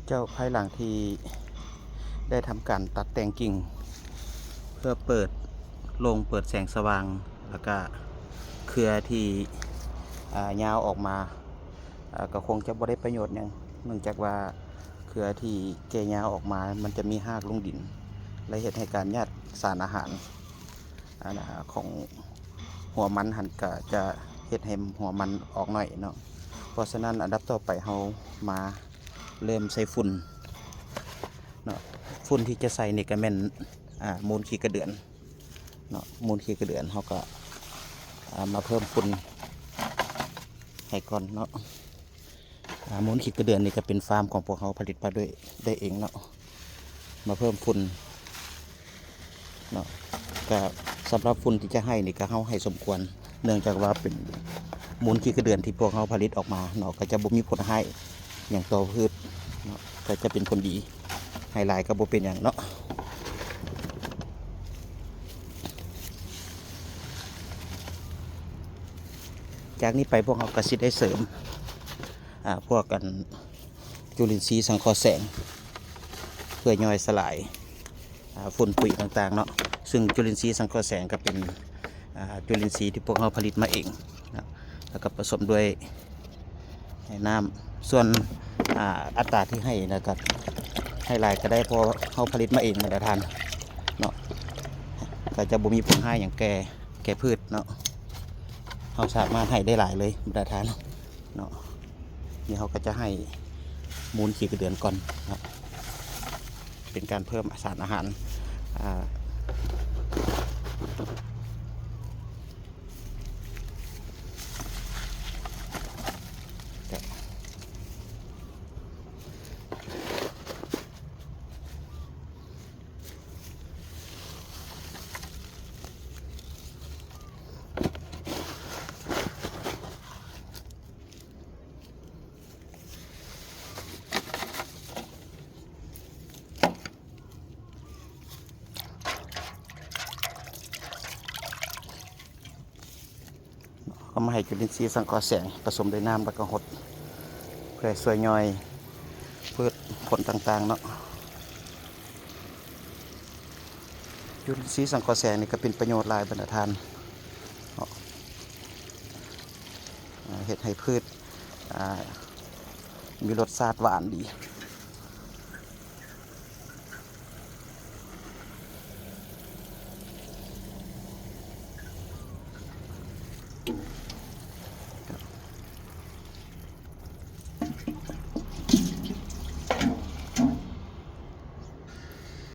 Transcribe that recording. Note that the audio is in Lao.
ເຈົ້າ ພາຍຫຼັງທີ່ໄດ້ທຳການຕັດແຕ່ງກິ່ງ ເພື່ອເປີດໂລ່ງ ເປີດແສງສະຫວ່າງ ແລ້ວກະເຄືອທີ່ ອ່າ ຍາວອອກມາ ອ່າ ກໍຄົງຈະບໍ່ໄດ້ປະໂຫຍດຫຍັງ ເນື່ອງຈາກວ່າເຄືອທີ່ແກ່ຍາວອອກມາ ມັນຈະມີຮາກລົງດິນ ແລະ ເຮັດໃຫ້ການຍາດສານອາຫານ ອັນ ຂອງຫົວມັນຫັ້ນ ກະຈະເຮັດໃຫ້ຫົວມັນອອກໜ້ອຍເນາະ. ເພາະສະນັ້ນ ອັນດັບຕໍ່ໄປເຮົາມາເລີ່ມໃສ່ຝຸ່ນເນາະ. ຝຸ່ນທີ່ຈະໃສ່ນີ້ກະແມ່ນ ອາ ມູນຂີ້ກະເດືອນເນາະ, ມູນຂີ້ກະເດືອນ ເຮົາກະ ອາ ມາເພີ່ມຝຸ່ນໃຫ້ກ່ອນເນາະ. ອາ ມູນຂີ້ກະເດືອນນີ້ກະເປັນຟາມຂອງພວກເຮົາຜະລິດມາດ້ວຍ ໄດ້ເອງເນາະ, ມາເພີ່ມຝຸ່ນເນາະ. ກະສຳລັບຝຸ່ນທີ່ຈະໃຫ້ນີ້ກະເຮົາໃຫ້ສົມຄວນ ເນື່ອງຈາກວ່າເປັນມູນຂີ້ກະເດືອນທີ່ພວກເຮົາຜະລິດອອກມາເນາະ, ກະຈະບໍ່ມີຜົນຮ້າຍຫຍັງຕໍ່ພືດເນາະ, ກະຈະເປັນຜົນດີ, ໃຫ້ຫຼາຍກະບໍ່ເປັນຫຍັງເນາະ. ຈາກນີ້ໄປພວກເຮົາກະຊິໄດ້ເສີມ ອາ ພວກ ອັນ ຈຸລິນຊີສັງເຄາະແສງ ເພື່ອຍ່ອຍສະຫຼາຍ ອາ ຝຸ່ນປຸຍຕ່າງໆເນາະ. ຊຶ່ງຈຸລິນຊີສັງເຄາະແສງກະເປັນ ອາ ຈຸລິນຊີທີ່ພວກເຮົາຜະລິດມາເອງເນາະ, ແລ້ວກະປະສົມດ້ວຍ ໃຫ້ນ້ຳ ສ່ວນ ອາ ອັດຕາທີ່ໃຫ້ນະ ກະໃຫ້ຫຼາຍກະໄດ້ ເພາະເຮົາຜະລິດມາເອງ ບັນດາທ່ານເນາະ, ກະຈະບໍ່ມີຜົນຮ້າຍຫຍັງແກ່ ແກ່ພືດເນາະ. ເຮົາສາມາດໃຫ້ໄດ້ຫຼາຍເລີຍ ບັນດາທ່ານເນາະ. ນີ້ເຮົາກະຈະໃຫ້ມູນຂີ້ກະເດືອນກ່ອນເນາະ, ເປັນການເພີ່ມສານອາຫານ ອາ ເອົາມາໃຫ້ຈຸລິນຊີສັງເຄາະແສງ ປະສົມດ້ວຍນ້ຳ ແລ້ວກະຫົດ ເພື່ອຊ່ວຍຍ່ອຍພືດຜົນຕ່າງໆເນາະ. ຈຸລິນຊີສັງເຄາະແສງນີ້ກະເປັນປະໂຫຍດຫຼາຍ ບັນດາທ່ານເນາະ, ເຮັດໃຫ້ພືດ ອາ ມີລົດຊາດຫວານດີ